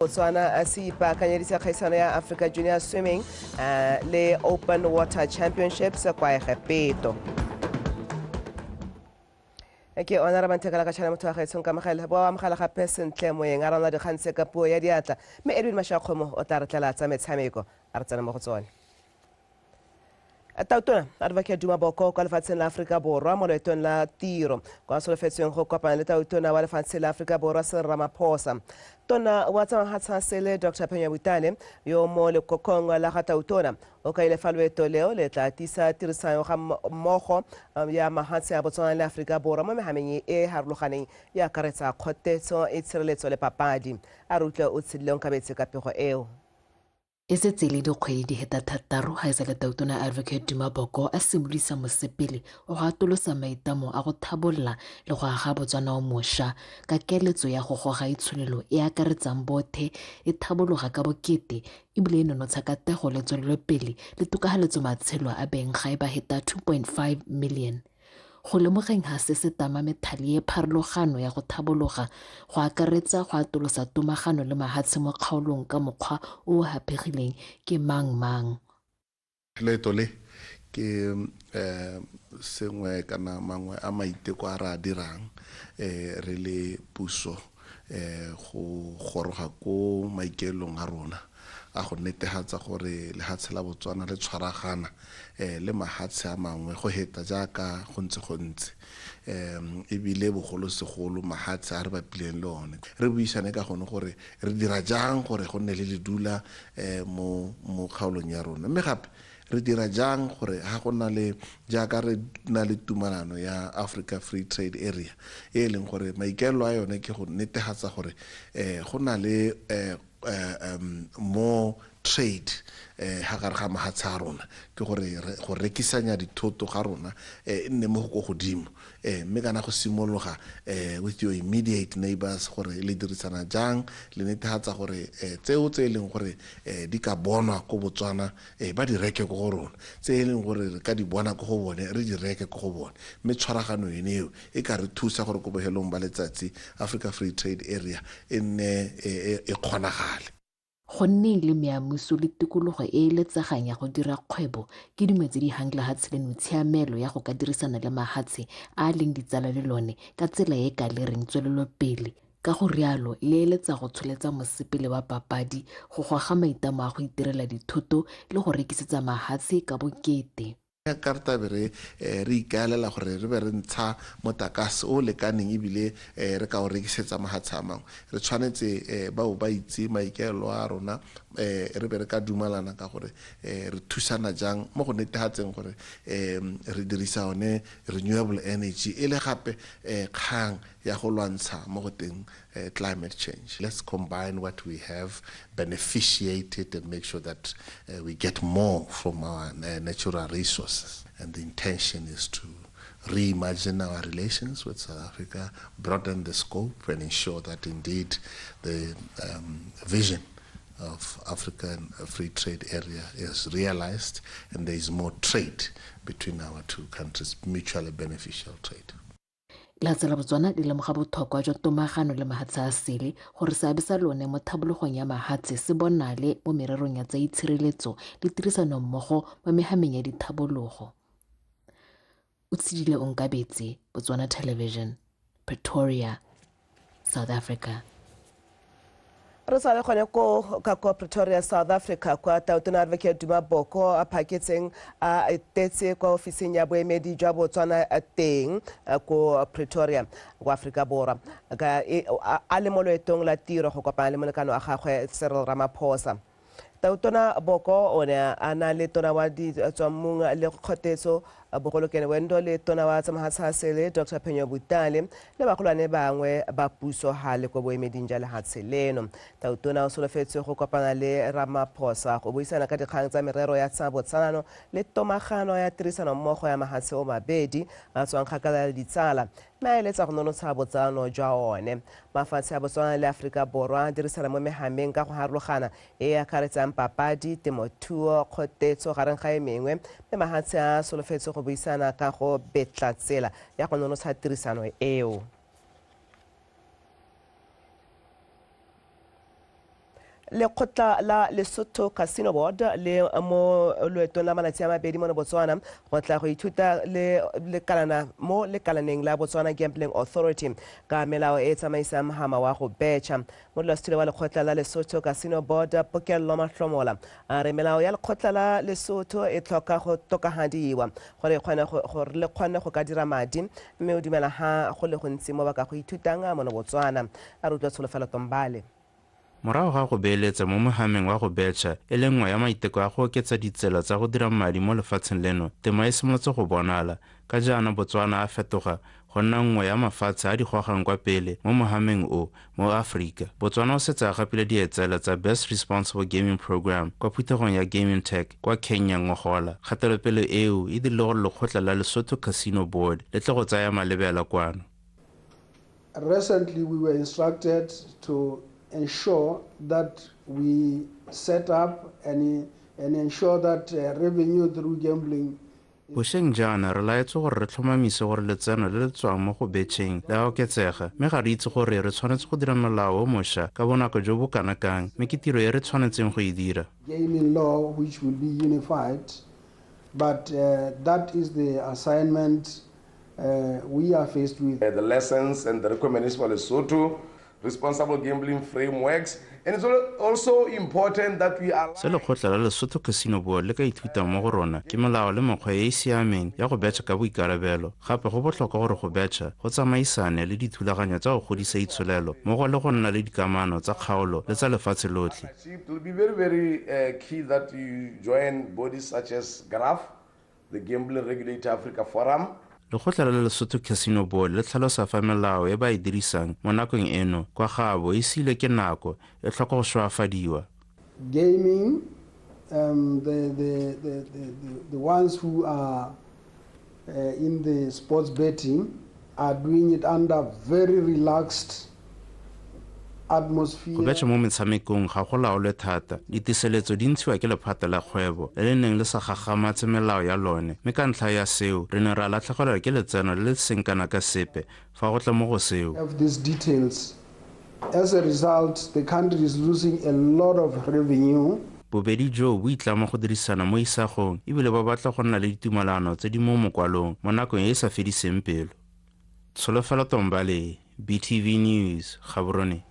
Botswana se ipaakanyedisa kgaisano ya Africa Junior Swimming le Open Water Championships kwa Egepeto. Ke ona re banthekela ka tšhana motho wa gaetshong kamogele bo amogela gape sentle moyeng a rona dikgang tse ka puo ya diatla, mme Edwin Mashakgomo o tla re tlela tsa metshameko a re tsena mo go tsone. Tautona Advocate Duma Boko kwa lefatsheng la Aforika Borwa mo loetong la tiro kwa solofetsweng go kopana le tautona wa lefatshe la Aforika Borwa Cyril Ramaphosa. Tona wa tsa mahatsha Dr Phenyo Butale yo mo lekokong la ga tautona o kaile fa loeto leo le tla tisa tirisano ga mmogo ya mahatshe a Botswana le Aforika Borwa mo mehameng e harologaneng e akaretsa kgotetso e tshireletso le papadi. A re utlwe o tshedileng kabetse ka pego eo. E setse le dikgwedi di heta 6 ga e sa le tautona Advocate Duma Boko a simolodisa mosepele o go atolosa maitamo a go thabolla le go aga Botswana o mošwa ka keletso ya go goga itsholelo e akaretsang bothe, e thabologa ka bokete ebile e nonotsha katego le tswelelopele le tokafaletso matshelo a beng gae ba heta 2.5 million. Go lemogeng ga se se tama methale e pharologano ya go thabologa go akaretsa go atolosa tomagano le mahatshe mo kgaolong ka mokgwa o o haphegileng ke mang mang. Leeto le ke sengwe kana mangwe a maiteko a re a dirang re le puso go goroga ko maikaelong a rona a go netefatsa gore lehatshe la Botswana le tshwaragana le mahatshe a mangwe go heta jaaka go ntse go ntse, ebile bogolosegolo mahatshe a re bapileng le one. Re buisane ka gone gore re dira jang gore go nne le ledula mo kgaolong ya rona, mme gape re dira jang gore ha go na le jaaka re na le tumalano ya Africa Free Trade Area e leng gore maikaelelo a yone ke go netefatsa gore go na le more trade ha gare ga mahatshe a rona, ke gore go rekisanya dithoto ga rona e nne mo go ko godimo, mme kana go simologa with your immediate neighbors gore le dirisana jang le netefatsa gore tseo tse e leng gore di ka bonwa ko Botswana ba di reke ko go rona, tse e leng gore re ka di bona ko go bone re di reke ko go bone, mme tshwaragano yone eo e ka re thusa gore ko bohelong ba letsatsi Africa Free Trade Area e nne e kgonagale. Go nneng le meamuso le tikologo e e letsegang ya go dira kgwebo ke dingwe tse di hang lehatshe leno tshiamelo ya go ka dirisana le mahatshe a a leng ditsala le lone ka tsela e ka lereng tswelelopele. Ka go rialo le eletsa go tsholetsa mosepele wa papadi, go goga maitamo a go itirela dithoto le go rekisetsa mahatshe ka bokete. Ka re tlabe re ikaelela gore re be re ntsha motlakase o lekaneng ebile re ka o rekisetsa mahatshe a mangwe, re tshwanetse bao ba itse maikaelelo a rona, re be re ka dumalana ka gore re thusana jang mo go netefatseng gore re dirisa one renewable energy e le gape kgang ya go lwantsha mo go teng climate change. Let's combine what we have, beneficiate it, and make sure that we get more from our natural resources. And the intention is to reimagine our relations with South Africa, broaden the scope, and ensure that indeed the vision of African Free Trade Area is realized and there is more trade between our two countries, mutually beneficial trade. Lehatshe la Botswana le lemoga botlhokwa jwa tomagano le mahatshe a sele gore seabe sa lone mo thabologong ya mahatshe se bonale mo mererong ya tsa itshireletso le tirisanommogo mo mehameng ya dithabologo. O tshedile Onkabetse, Botswana Television, Pretoria, South Africa. Re sale gone ko ka kwa Pretoria, South Africa, kwa tautona Advocate Duma Boko a phaketseng a etetse kwa ofising ya boemedi jwa Botswana teng ko Pretoria kwa Afrika Borwa, a le mo loetong la tiro go kopana le molekane wa gagwe Cyril Ramaphosa. Tautona Boko o ne a na le tona wa ditswammung le kgotetso Bogolokene Wendo le tona wa tsa mahatshe a sele Dr Phenyo Butale le bagolwane bangwe ba puso ha le ko boemeding jwa lehatshe leno. Tautona o solofetse go kopana le Ramaphosa go buisana ka dikgang tsa merero ya tsa botsalano le tomagano ya tirisanommogo ya mahatshe o mabedi a tswang kgakala le ditsala, mme a eletsa go nonotsha botsalano jwa one. Mafatshe a Botswana le Aforika Borwa a dirisana mo mehameng ka go harologana e akaretsang papadi, temothuo, kgotetso gareng ga e mengwe, mme mahatshe a solofetse go buisana ka go betla tsela ya go nonotsha tirisano eo. Lekgotla la Lesotho Casino Board le mo loetong la malatsi a mabedi mo Botswana go tla go ithuta le lekalana mo lekalaneng la Botswana Gambling Authority ka melao e tsamaisang mohama wa go betšha. Modulasetulo wa lekgotla la Lesotho Casino Board Pokello Mahlomola a re melao ya lekgotla la Lesotho e tlhoka go tokafadiwa gore le kgone go ka dira madi, mme o dumela ha go le gontsi mo ba ka go ithutang mo Botswana. A re utlwa Tsholofelo Tombale. Morago ga go beeletsa mo mohameng wa go betšha e le nngwe ya maiteko a go oketsa ditsela tsa go dira madi mo lefatsheng leno, temo e simolotse go bonala ka jaana Botswana a fetoga go nna nngwe ya mafatshe a di gogang kwa pele mo mohameng o mo Aforika. Botswana o setse a gapile dietsela tsa Best Responsible Gaming Program kwa phuthegong ya Gaming Tech kwa Kenya ngogola. Kgatelopele eo e dirile gore lekgotla la Lesotho Casino Board le tle go tsaya malebela kwano. Recently we were instructed to ensure that we set up and ensure that revenue through gambling. Bošeng jaana re laetse gore re tlhomamise gore letseno le le tswang mo go betšheng le a oketsega, mme ga re itse gore re tshwanetse go dira molao o mošwa ka bonako jo bo kana kang, mme ke tiro e re tshwanetseng go e dira. Gaming law which will be unified, but that is the assignment we are faced with. The lessons and the recommendations for Lesotho responsible gambling frameworks, and it's also important that we are. Se lekgotla la Lesotho Casino Board le ka ithuta mo go rona ke melao le mekgwa e e siameng ya go betšha ka boikarabelo. Gape go botlhokwa gore go betšha go tsamaisane le dithulaganyo tsa go godisa itsholelo mmogo le go nna le dikamano tsa kgaolo le tsa lefatshe lotlhe. It will be very, very key that you join bodies such as GRAF, the Gambling Regulator Africa Forum. Lekgotla la Lesotho Casino Board le tlhalosa fa melao e ba e dirisang mo nakong eno kwa gaabo e siilwe ke nako e tlhoka go šwafadiwa. Gaming, the ones who are in the sports betting are doing it under very relaxed atmosphere. Go betšha mo metshamekong ga go laolwe thata. Diteseletso di ntshiwa ke lephata la kgwebo le le neng le sa gagamatse melao ya lone, mme ka ntlha ya seo re ne ra latlhegelwa ke letseno le le seng kana ka sepe fa go tla mo go seo. Have these details. As a result, the country is losing a lot of revenue. Bobedi jo bo itlama go dirisana mo isagong ebile ba batla go nna le ditumalano tse di mo mokwalong mo nakong e e sa fediseng pelo. Tsholofelo Tombale, BTV News, Gaborone.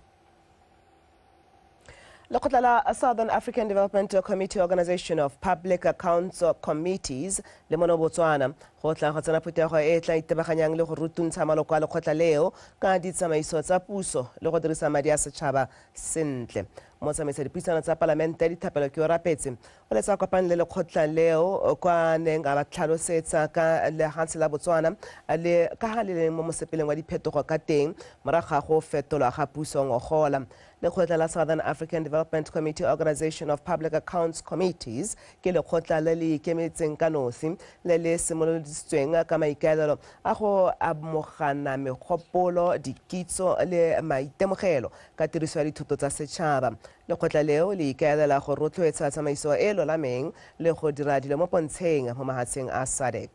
Lekgotla la Southern African Development Committee Organization of Public Accounts Committees le mono Botswana go tla go tsena phuthego e tla itebaganyang le go rutuntsha maloko a lekgotla leo ka ditsamaiso tsa puso le go dirisa madi a setšhaba sentle. Motsamaisa dipuisano tsa palamente Dithapelo Keorapetse o letsa kopane le lekgotla leo kwa neng a ba tlhalosetsa ka lehatshe la Botswana le ka ha le leng mo mosepeleng wa diphetogo ka teng morago ga go fetolwa ga puso ngogola. Lekgotla la Southern African Development Committee Organization of Public Accounts Committees ke lekgotla le le ikemetseng ka nosi le le simolodisitsweng ka maikaelelo a go amogana megopolo, dikitso le maitemogelo ka tiriso ya dithuto tsa setšhaba. Lekgotla leo le ikaelela go rotloetsa tsamaiso e lolameng le go dira dilo mo pontsheng mo mahatsheng a SADC.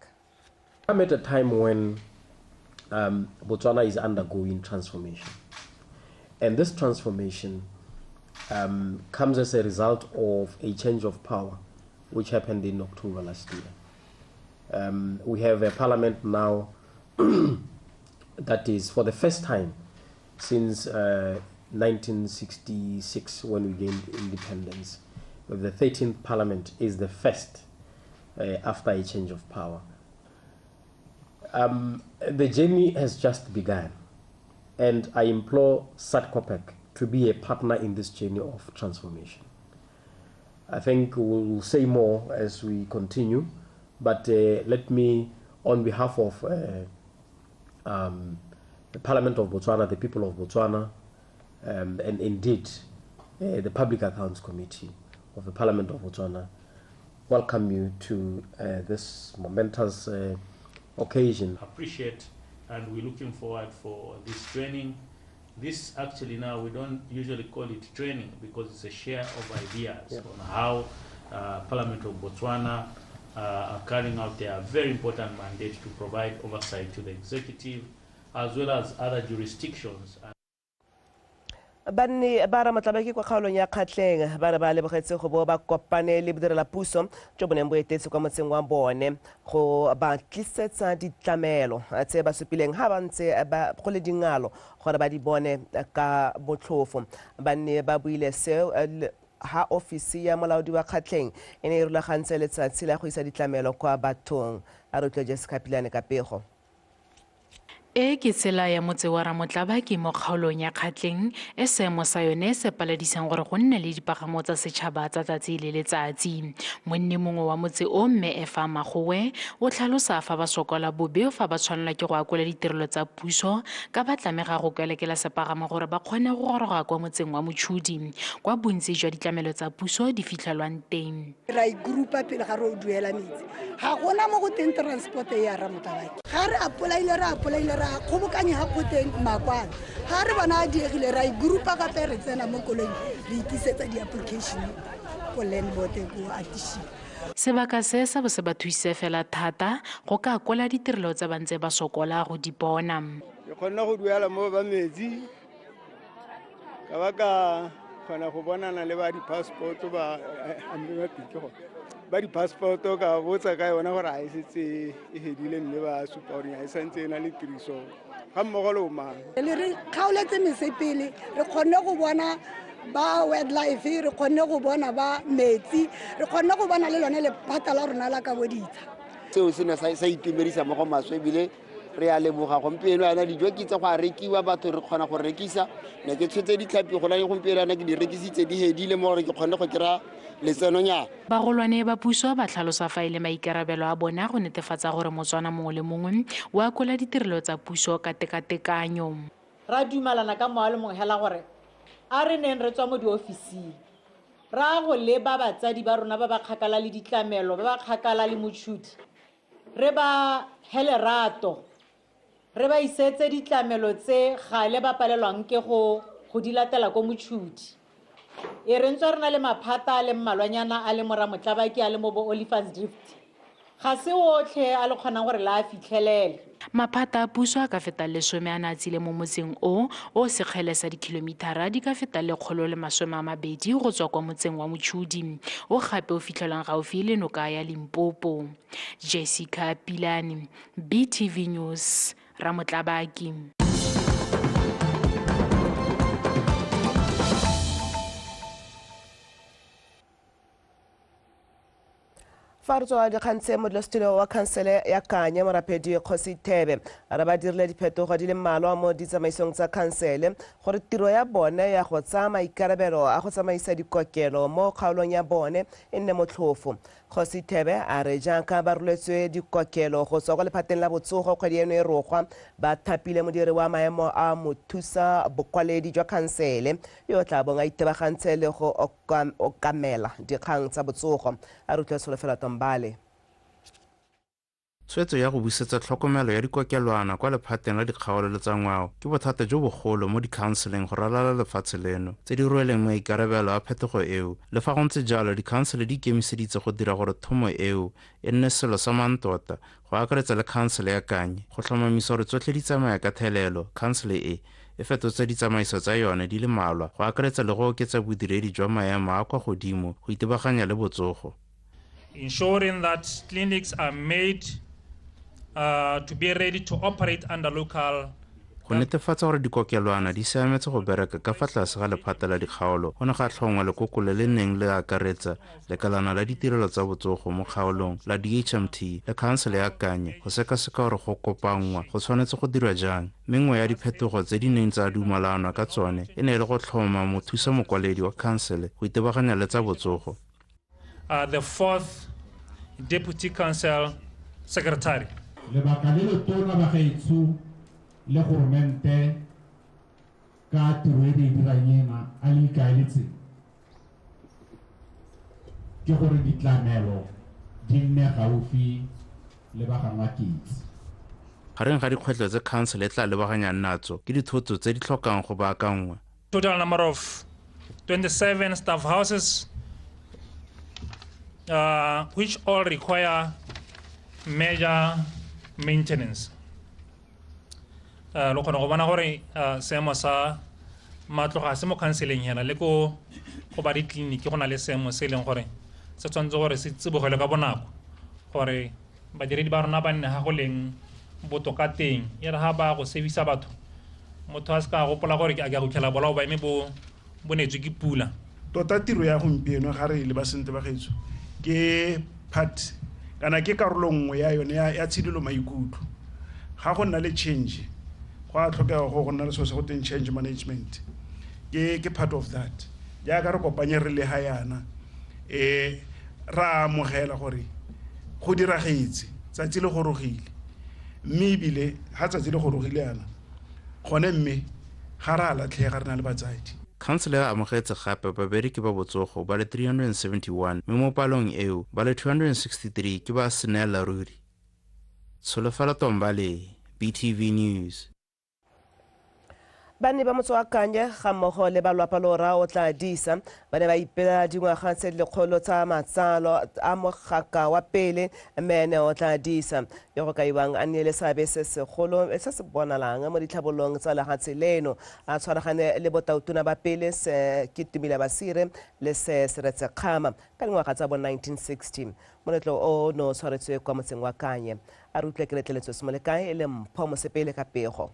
I'm at a time when Botswana is undergoing transformation. And this transformation comes as a result of a change of power, which happened in October last year. We have a parliament now that is, for the first time since 1966, when we gained independence, the 13th parliament is the first after a change of power. The journey has just begun. And I implore SADCOPAC to be a partner in this journey of transformation. I think we'll say more as we continue, but let me, on behalf of the Parliament of Botswana, the people of Botswana, and indeed the Public Accounts Committee of the Parliament of Botswana, welcome you to this momentous occasion. Appreciate, and we're looking forward for this training. This actually now, we don't usually call it training because it's a share of ideas on how Parliament of Botswana are carrying out their very important mandate to provide oversight to the executive as well as other jurisdictions. Banni ba Ramotlabaki kwa kgaolong ya Kgatleng ba re ba lebogetse go bo ba kopane le bodirelapuso jo bo neng bo etetse kwa motseng wa bone go ba tlisetsa ditlamelo tse ba supileng ha ba ntse ba go le dingalo gore ba di bone ka botlhofo. Banni ba buile seo ha ofisi ya molaodi wa Kgatleng e ne e rulagantse letsatsi la go isa ditlamelo kwa bathong. A re utlwe Jessica Pilane ka pego. E ke tsela ya motse wa Ramotlabaki mo kgaolong ya Kgatleng e seemo sa yone se paledisang gore go nne le dipagamo tsa setšhaba tsa tsatsi le letsatsi. Monni mongwe wa motse o, mme Efa Magowe, o tlhalosa fa ba sokola bobe fa ba tshwanelwa ke go akola ditirelo tsa puso ka ba tlamega go kelekela sepagamo gore ba kgone go goroga kwa motseng wa Mochudi kwa bontsi jwa ditlamelo tsa puso di fitlhelwang teng. Ra igroupa pele ga re o duela metsi, ga gona mo go teng transport ya Ramotlabaki. Ga re apolaile re a kgobokanye ga go teng makwalo, ga re bona a diegile ra igroupa gape re tsena mo koloing re ikisetsa di-application ko landboard ko atishing. Sebaka se sa bo se ba thuse fela thata go ka akola ditirelo tsa ba ntse ba sokola go di bona. Ke kgonne go duela mo ba metsi, ka ba ka kgona go bonana le ba di-passport ba ba di-passport ka botsa ka yona gore a e setse e hedile, mme ba supa gore ga e santse e na le tiriso ga mmogo le omang. Le re kgaoletse mesepele, re kgonne go bona ba wildlife, re kgonne go bona ba metsi, re kgonne go bona le lone lephata la rona la kabo ditsha. Seo se ne sa itumedisa mo go maswe ebile re a leboga gompieno yana dijo ke tsa go a rekiwa, batho re kgona go rekisa. Ne ke tshwetse ditlhapi go la gompieno yana ke di rekisitse di hedile mo gore ke kgonne go kry-a letsenonyana. Bagolwane ba puso ba tlhalosa fa e le maikarabelo a bona go netefatsa gore Motswana mongwe le mongwe o akola ditirelo tsa puso ka tekatekanyo. Ra dumalana ka moalo mongwe hela gore a re neng re tswa mo diofising ra go leba batsadi ba rona ba ba kgakala le ditlamelo, ba ba kgakala le Mochudi, re ba helerato, re ba isetse ditlamelo tse gale ba palelwang ke go di latela ko Mochudi. E re ntswa re na le maphata a le mmalwanyana a le mo Ramotlabaki a le mo bo Olifants Drift, ga se otlhe a le kgonang gore la a fitlhelele. Maphata a puso a ka feta 10 a ne a tsile mo motseng o o sekgele sa dikilomitara di ka feta 120 go tswa kwa motseng wa Mochudi o gape o fitlhelwang gaufi le noka ya Limpopo. Jessica Pilane, BTV News, Ramotlabaki. Fa re tswa dikgang tse, modulasetulo wa khansele ya Kanye Morapedi Kgosi Thebe a re ba dirile diphetogo di le mmalwa mo ditsamaisong tsa khansele gore tiro ya bone ya go tsaya maikarabelo a go tsamaisa dikokelo mo kgaolong ya bone e nne motlhofo. Kgosi Thebe a re jaaka ba roletswe dikokelo go tswa kwa lephateng la botsogo kgwedi eno e rogwa, ba thapile modiri wa maemo a mothusa bokwaledi jwa khansele yo o tla bong a itebagantse le go okamela dikgang tsa botsogo. A re utlwe Tsholofelo Tombale. Tshwetso ya go busetsa tlhokomelo ya dikokelwana kwa lephateng la dikgaolo le tsa ngwao ke bothata jo bogolo mo dikhaunseleng go ralala lefatshe leno tse di rweleng maikarabelo a phetogo eo. Le fa go ntse jalo, dikhansele di ikemiseditse go dira gore thomo eo e nne selo sa mantota, go akaretsa le khansele ya Kanye, go tlhomamisa gore tsotlhe di tsamaya ka thelelo. Khansele e e fetotse ditsamaiso tsa yone di le mmalwa, go akaretsa le go oketsa bodiredi jwa maemo a kwa godimo go itebaganya le botsogo. Ensuring that clinics are made to be ready to operate under local. Go netefatsa gore dikokelwana di siametse go bereka ka fa tlase ga lephata la dikgaolo, go ne ga tlhongwa lekoko le le neng le akaretsa lekalana la ditirelo tsa botsogo mo kgaolong la DHMT le khansele ya Kanye go sekaseka gore go kopanngwa go tshwanetse go dirwa jang. Mme nngwe ya diphetogo tse di neng tsa dumalanwa ka tsone e ne e le go tlhoma mothusa mokwaledi wa khansele go itebaganya le tsa botsogo. The fourth deputy council secretary. Lebaka le le tona bagaetsho le goromente ka tiro e re e dirang ena a le ikaeletseng ke gore ditlamelo di nne gaufi le ba gangwaketsi. Gareng ga dikgwetlho tse khansele e tla lebaganyang natso ke dithoto tse di tlhokang go baakangwa. Total number of 27 staff houses, which all require major maintenance. Lo kgona go bona gore seemo sa Matlo ga se mo counseling hela le ko go ba ditleliniki go na le seemo se e leng gore se tshwanetse gore se tsibogele ka bonako gore badiredi ba rona ba nne ga go leng botoka teng e re ga ba go sebisa batho motho a se ka gopola gore a ke a go tlhela bolao ba eme bo bonetswe ke pula. Tota tiro ya gompieno ga re le ba sente ba gaetsho ke part kana ke karolo nngwe ya yone ya tshidilo maikutlo. Ga go nna le change go a tlhokega go nna le selo se go teng change management, ke part of that. Jaaka re kopanye re le ga yana ra amogela gore go diragetse tsatsi le gorogile, mme ebile ga tsatsi le gorogile yana gone mme ga re a latlhega re na le batsadi. Khansele e amogetse gape babereki ba botsogo ba le 371 mme mo palong eo ba le 263 ke ba seneela ruri. Tsholofelo Tombale, BTV News. Banni ba motse wa Kanye ga mmogo le ba lwapa lora o tla disa ba ne ba ipela dingwaga tse lekgolo tsa matsalo a mogaka wa pele mme ene o tla disa yo go kaiwang a nnile seabe se segolo se se bonalang mo ditlhabololong tsa lehatshe leno a tshwaragane le botautona ba pele se ke Tumile Basire le se Seretse Khama ka dingwaga tsa bo 1960. Moletlo o no tshwaretswe kwa motseng wa Kanye. A re utlwe ke letleletswe Semolekae le Mpho Mosepele ka pego.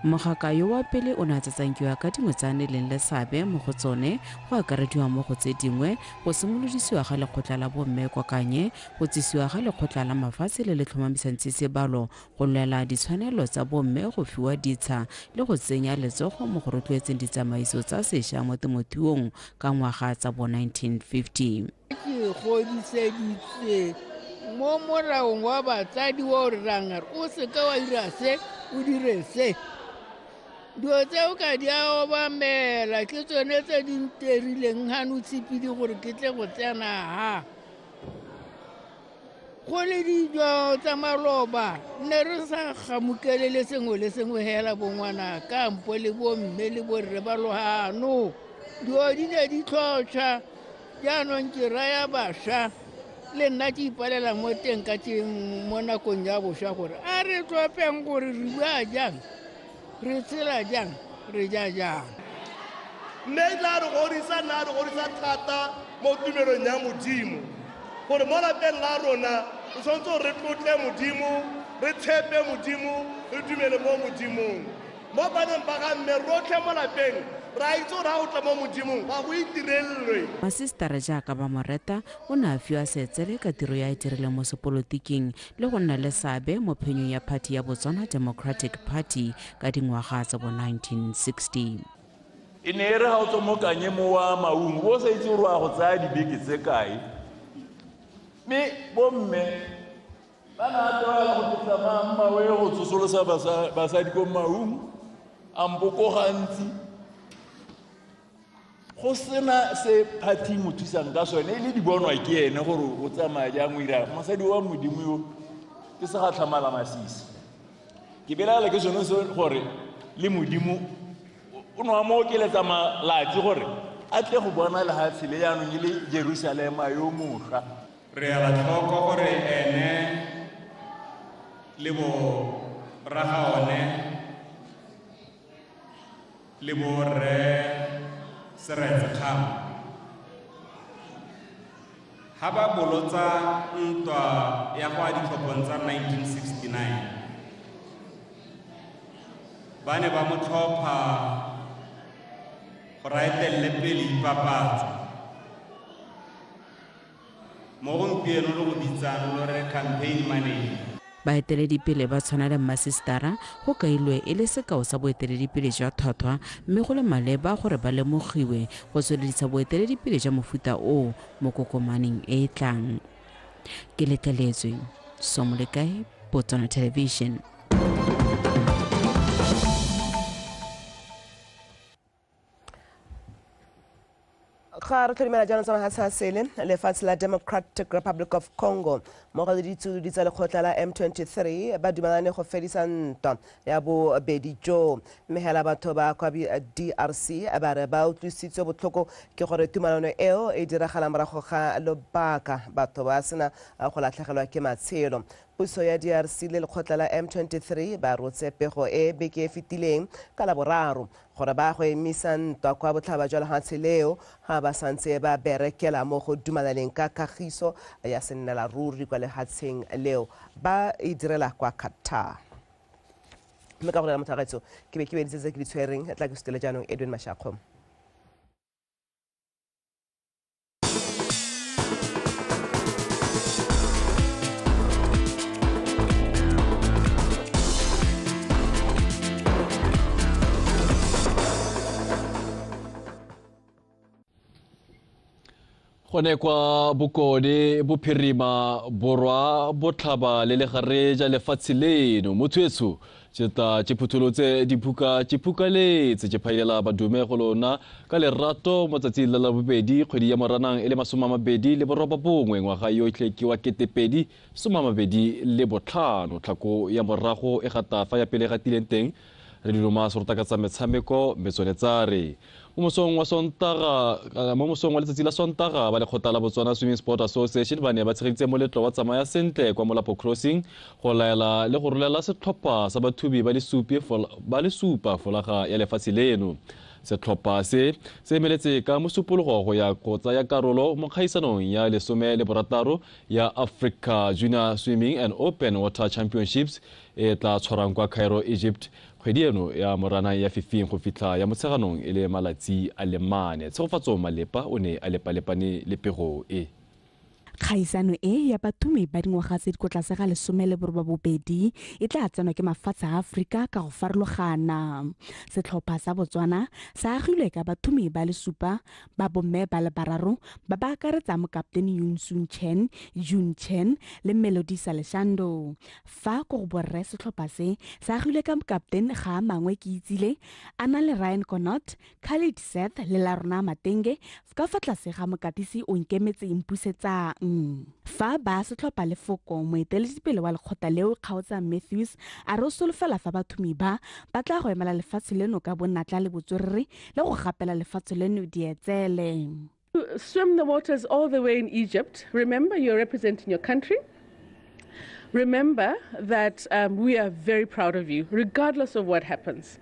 Mogaka yo wa pele o ne a tsatsankiwa ka dingwe tsa neleng le seabe mo go tsone go akarediwa mo go tse dingwe go simolodisiwa ga lekgotla la bomme kwa Kanye, go tsisiwa ga lekgotla la mafatshe le le tlhomamisang tsitsibalo, go lwela ditshwanelo tsa bomme go fiwa ditsha le go tsenya letsogo mo go rotloetseng ditsamaiso tsa sešwa mo temothuong ka ngwaga tsa bo 1950. Ke godiseditswe mo molaong wa batsadi wa o rerang re o seka wa dira se o dire se. Dilo tseo ka di a obamela ke tsone tse di nterileng gano tshipidi gore ke tle go tsena ha. Go le dijo tsa maloba ne re sa gamokele le sengwe le sengwe hela bongwana kampo le bomme le borre ba lohano. Dilo di ne di tlhotlha jaanong ke raya bašwa le nna ke ipalela mo teng ka teng mo nakong ya bošwa gore a re tlhopheng gore re bua jang, re tshela jang, re ja jang. Mme tla re godisa nna re godisa thata mo tumelong ya Modimo gore mo lapeng la rona re tshwanetse gore re tlotle Modimo, re tshepe Modimo, re dumele mo Modimong. Mo baneng ba ga mme rotlhe mo lapeng re a itse gore ga o tla mo Modimong ga go itirelwe. Masistara jaaka ba moreta o ne a fiwa seetsele ka tiro ya e dirileng mo sepolotiking le go nna le seabe mo phenyong ya party ya Botswana Democratic Party ka dingwaga tsa bo 1960. E ne e re ga o tswa mo Kanye mo wa Maung o sa itse gore wa go tsaya dibeke tse kae, mme bomme ba ne a tlwaela go tsamaya mmawe go tsosolosa basadi ko Maung ampo ko gantsi go sena se party mo thusang ka sone e le di bonwa ke ene gore o tsamaya jang o ira mosadi wa Modimo yo ke se ga tlhamala masisi. Ke belaela ke sone se gore le Modimo o ne wa mo okeletsa malatsi gore a tle go bona lehatshe le jaanong e le Jerusalema yo mošwa. Re ela tlhoko gore ene le bo ragaone le bo rre Seretse Khama ha ba bolotsa ntwa ya go a ditlhophong tsa 1969 ba ne ba mo tlhopha gore a etelele pele ipapatso. Mo gompieno le go bitsang lo re campaign manager. Baeteledipele ba tshwana le mmasistara go kailwe e le sekao sa boeteledipele jwa tlhotlhwa mme go le maleba gore ba lemogiwe go tsweledisa boeteledipele jwa mofuta oo mo kokomaneng e e tlang. Ke letleletswe Somolekae, Botswana Television. Ga re tlhodimela jaanong tsa mafatshe a sele, lefatshe la Democratic Republic of Congo mmogo le ditshedi tsa lekgotla la M23 ba dumelane go fedisa ntwa ya bobedi jo. Mme hela batho ba kwa DRC ba re ba utlwisitswe botlhoko ke gore tumelano eo e diragala morago ga lobaka batho ba sena go latlhegelwa ke matshelo. Puso ya DRC le lekgotla la M23 ba rotse pego e beke e fetileng ka Laboraro gore ba go emisa ntwa kwa botlhaba jwa lefatshe leo ga ba santse ba berekela mo go dumalaneng ka kagiso ya sennela ruri kwa lefatsheng leo ba e direla kwa Qatar. Mme ka go rela motho ke be ke beditse tse ke di tshwereng, tla ke sutele jaanong Edwin Mashakgo. Gone kwa Bokone, Bophirima, Borwa, Botlhaba le legare ja lefatshe leno, motho etsho tšeta tše phutholotse diphuka tše phukaletse tše phailela badume go lona ka lerato mo tsatsing la Labobedi kgwedi ya Moranang e le 29 ngwaga yotlhe ke wa 2025. Tlhako ya morago e gata fa ya pele gatileng teng re diloma serota ka tsa metshameko metsone tsa re mo mosong wa Sontaga, mo mosong wa letsatsi la Sontaga ba lekgotla la Botswana Swimming Sport Association ba ne ba tshegeditse moletlo wa tsamaya sentle kwa Molapo Crossing go laela le go rolela setlhopha sa bathubi ba le supa folaga ya lefatshe leno. Setlhopha se se emeletse ka mosupologo go ya go tsaya karolo mo kgaisanong ya 16 ya Africa Junior Swimming and Open Water Championships e tla tshwarang kwa Cairo, Egypt kgwedi eno ya Moranang ya 15 go fitlha ya Motsheganong e le malatsi a le 4. Tshegofatso Malepa o ne a lepalepane le pego e. Kgaisano e ya bathumi ba dingwaga tse di ko tlase ga 18 e tla tsenwa ke mafatshe a Aforika ka go farologana. Setlhopha sa Botswana sa agilwe ka bathumi ba le 7 ba bomme ba le 3 ba ba akaretsang mokaptene Yun Sun Chen, Jun Chen le Melody Saleshando. Fa ko go borre setlhopha se sa agilwe ka mokaptene Ga Mangwe Keitsile, a na le Ryan Connaught, Khalid Seth le Larona Matenge ka fa tlase ga mokatisi o Nkemetse Impusetsang. Fa ba setlhopha Lefoko, moeteledipele wa lekgotla leo Kgaotsa Matthews a re o solofela fa bathumi ba ba tla go emela lefatshe leno ka bonatla le botswerere le go gapela lefatshe leno dietsele. Swim the waters all the way in Egypt. Remember, you're representing your country. Remember that we are very proud of you, regardless of what happens.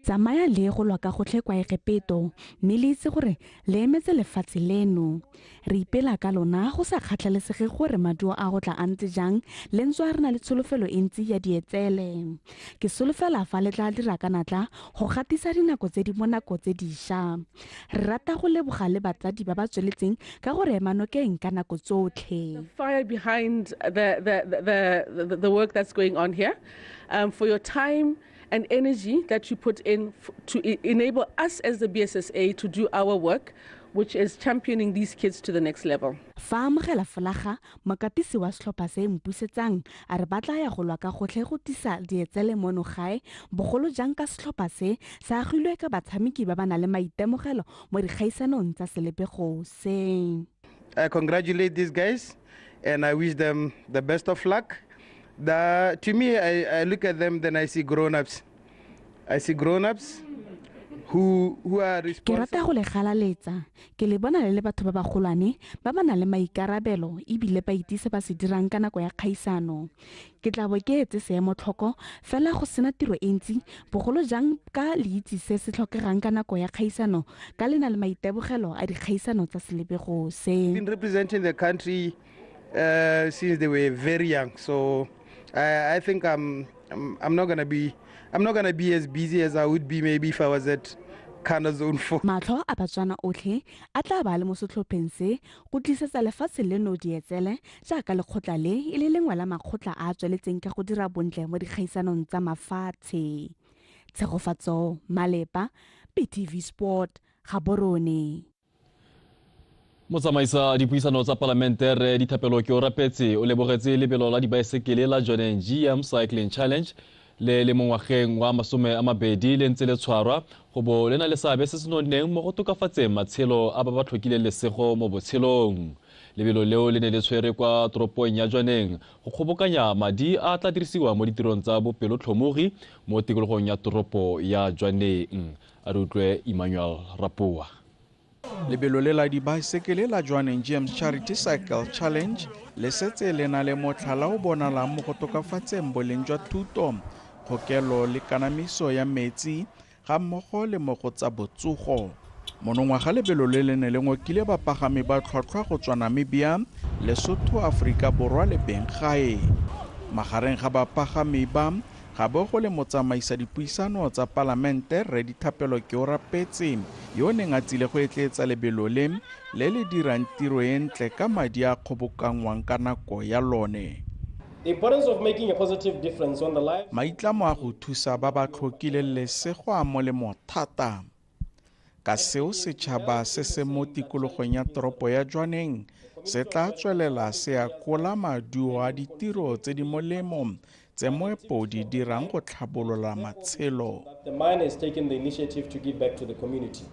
Tsamaya le go lwa ka gotlhe kwa Egepeto, mme le itse gore le emetse lefatshe leno. Re ipela ka lona go sa kgatlhalesege gore maduo a go tla a ntse jang, le ntswa re na le tsholofelo e ntsi ya dietsele. Ke solofela fa le tla dira ka natla go gatisa dinako tse di mo nako tse dišwa. Re rata go leboga le batsadi ba ba tsweletseng ka go re ema nokeng ka nako tsotlhe. The fire behind the work that's going on here, for your time and energy that you put in to enable us as the BSSA to do our work, which is championing these kids to the next level. Fa amogela folaga, mokatisi wa setlhopha se Mpusetsang a re ba tla ya go lwa ka gotlhe go tisa dietsele mono gae, bogolo jang ka setlhopha se se agilwe ka batshameki ba ba nang le maitemogelo mo dikgaisanong tsa selebego se. I congratulate these guys and I wish them the best of luck. To me, I look at them, then I see grown-ups. I see grown-ups who are responsible. Ke rata go le galaletsa, ke le bona le le batho ba bagolwane ba ba nang le maikarabelo ebile ba itse se ba se dirang ka nako ya kgaisano. Ke tla bo ke etse seemo tlhoko fela go sena tiro e ntsi, bogolo jang ka le itse se se tlhokegang ka nako ya kgaisano, ka le na le maitebogelo a dikgaisano tsa selebego se. Been representing the country since they were very young, so I think I'm not gonna be as busy as I would be maybe if I was at Kana Zone 4. Matlho a Batswana otlhe a tla ba le mo setlhopheng se go tlisetsa lefatshe leno dietsele jaaka lekgotla le e le lengwe la makgotla a a tsweletseng ka go dira bontle mo dikgaisanong tsa mafatshe. Tshegofatso Malepa, BTV Sport, Gaborone. Motsamaisa dipuisano tsa palamente re Dithapelo ke o rapetse o lebogetse lebelo la dibaesekele la Jwaneng GM Cycling Challenge le le mo ngwageng wa 20 le ntse le tshwarwa go bo le na le seabe se se nonneng mo go tokafatseng matshelo a ba ba tlhokileng lesego mo botshelong. Lebelo leo le ne le tshwere kwa toropong ya Jwaneng go kgobokanya madi a tla dirisiwa mo ditirong tsa bopelotlhomogi mo tikologong ya toropo ya Jwaneng. A re utlwe Emmanuel Rapoa. Lebelo le la dibaesekele la Jwaneng James Charity Cycle Challenge le setse le na le motlhala o bonalang mo go tokafatseng boleng jwa thuto, kgokelo le kanamiso ya metsi ga mmogo le mo go tsa botsogo. Monongwaga lebelo le le ne le ngokile bapagami ba tlhwatlhwa go tswa Namibia, Lesotho, Aforika Borwa le benggae. Magareng ga bapagami ba ga bo go le motsamaisa dipuisano tsa palamente Rre Dithapelo Keorapetse yo o neng a tsile go etleetsa lebelo le le le dirang tiro e ntle ka madi a kgobokanngwang ka nako ya lone. The importance of making a positive difference on the lives. Maitlamo a go thusa ba ba tlhokileng lesego a molemo thata. Ka seo setšhaba se se mo tikologong ya toropo ya Jwaneng se tla tswelela se akola maduo a ditiro tse di molemo tse moepo di dirang go tlhabolola matshelo. The mine has taken the initiative to give back to the community.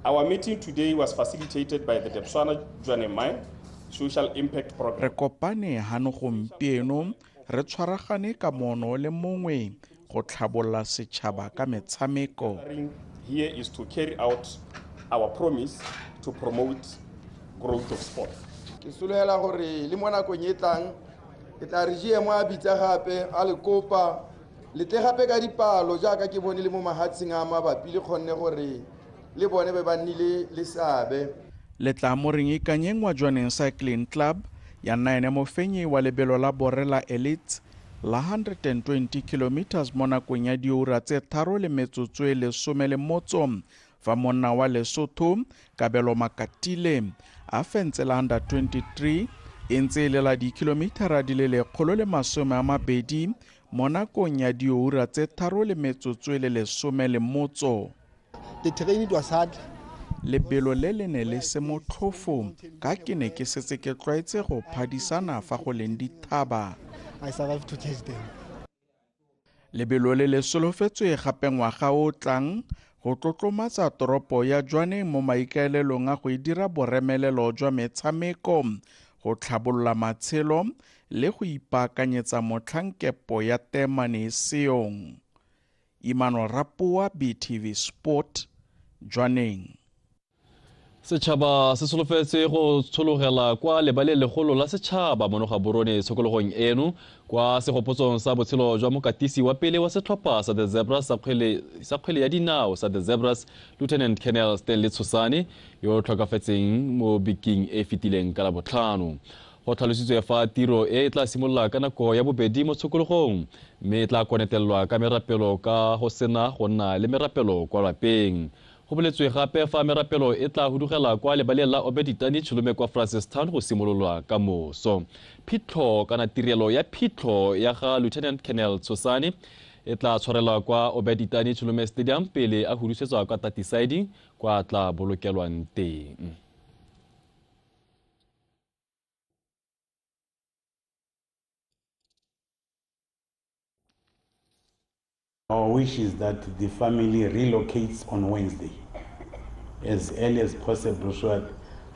Our meeting today was facilitated by the Debswana Jwaneng Mine Social Impact Program. Re kopane hano gompieno re tshwaragane ka moono le mongwe go tlhabolola setšhaba ka metshameko. Here is to carry out our promise to promote growth of sport. Ke solofela gore le mo nakong e tlang ke tla re GM a bitsa gape a le kopa le tle gape ka dipalo jaaka ke bone le mo mahatsheng a mabapi le kgonne gore le bone be ba nnile le seabe. Le tla mo reng ikanyeng wa Jwaneng Cycling Club ya nna ene mofenyi wa lebelo la borre la Elite la 120 km mo nakong ya diura tse 3 le metsotso e 18 fa monna wa Lesotho Kabelo Makatile a fentse la under 23 e ntse e le la dikilomitara di le 120 mo nakong ya diura tse 3 le metsotso e le 18. The terrain was hard. Lebelo le le ne le se motlhofo ka ke ne ke setse ke tlwaetse go phadisana fa go leng dithaba. I survived to catch them. Lebelo le le solofetswe gape ngwaga o tlang go tlotlomatsa toropo ya Jwaneng mo maikaelelong a go e dira boremelelo jwa metshameko, go tlhabolola matshelo le go ipaakanyetsa motlhankepo ya temane e seong. Emmanuel Rapoa, BTV Sport, Jwaneng. Setšhaba se solofetse go tshologela kwa lebaleng legolo la setšhaba mono Gaborone tshokologong eno kwa segopotsong sa botshelo jwa mokatisi wa pele wa setlhopha sa The Zebras sa kgwele ya dinao sa The Zebras, Lieutenant Colonel Stanley Tshosane yo o tlhokafetseng mo bekeng e fetileng ka Labotlhano. Go tlhalositswe fa tiro e tla simolola ka nako ya bobedi mo tshokologong mme e tla konetelelwa ka merapelo ka go sena go nna le merapelo kwa lapeng. Go boletswe gape fa merapelo e tla hudugela kwa lebaleng la Obeditani Tshilome kwa Francistown go simololwa ka moso. Phitlho kana tirelo ya phitlho ya ga Lieutenant Colonel Tshosane e tla tshwarelwa kwa Obeditani Tshilome Stadium pele a hudusetswa kwa Tatisiding kwa tla bolokelwang teng. Our wish is that the family relocates on Wednesday as early as possible so that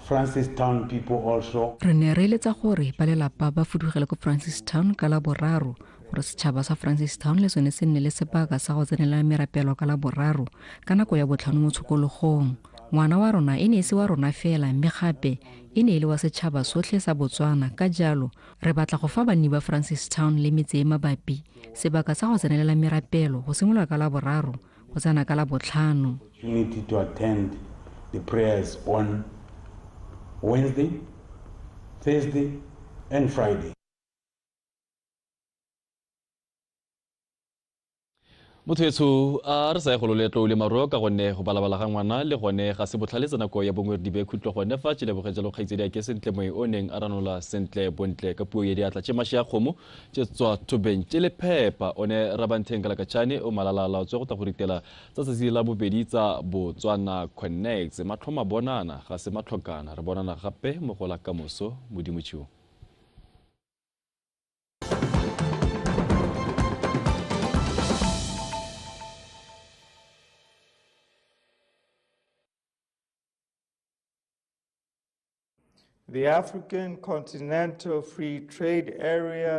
Francistown people also. Re ne re eletsa gore ba lelapa ba fudugele ko Francistown ka Laboraro gore setšhaba sa Francistown le sone se nne le sebaka sa go tsenela merapelo ka Laboraro ka nako ya botlhano mo tshokologong. Ngwana wa rona e ne e se wa rona fela mme gape e ne e le wa setšhaba sotlhe sa Botswana, ka jalo re batla go fa banni ba Francistown le metse e mabapi sebaka sa go tsenelela merapelo go simolola ka Laboraro go tsena ka Labotlhano. Opportunity to attend the prayers on Wednesday, Thursday and Friday. Motho etsho a re sa ye go loletlo le maro ka gonne go balabala ga ngwana le gone ga se botlhale tsa nako ya bongwe re dibe khutlo gone fa tšheleboge jalo kgaitsedi a ke sentle moe o neng a ranola sentle bontle ka puo ya diatla tše mashi a kgomo tše tswa thobeng tše lephepa o ne Rabantheng ka Lakatšhane o malalala tswe go tla go ritela tsa tsatsi la bobedi tsa Botswana Connects. Matlho mabonana ga se matlhokana, re bonana gape mo go la kamoso. Modimo tšhiwo. The African Continental Free Trade Area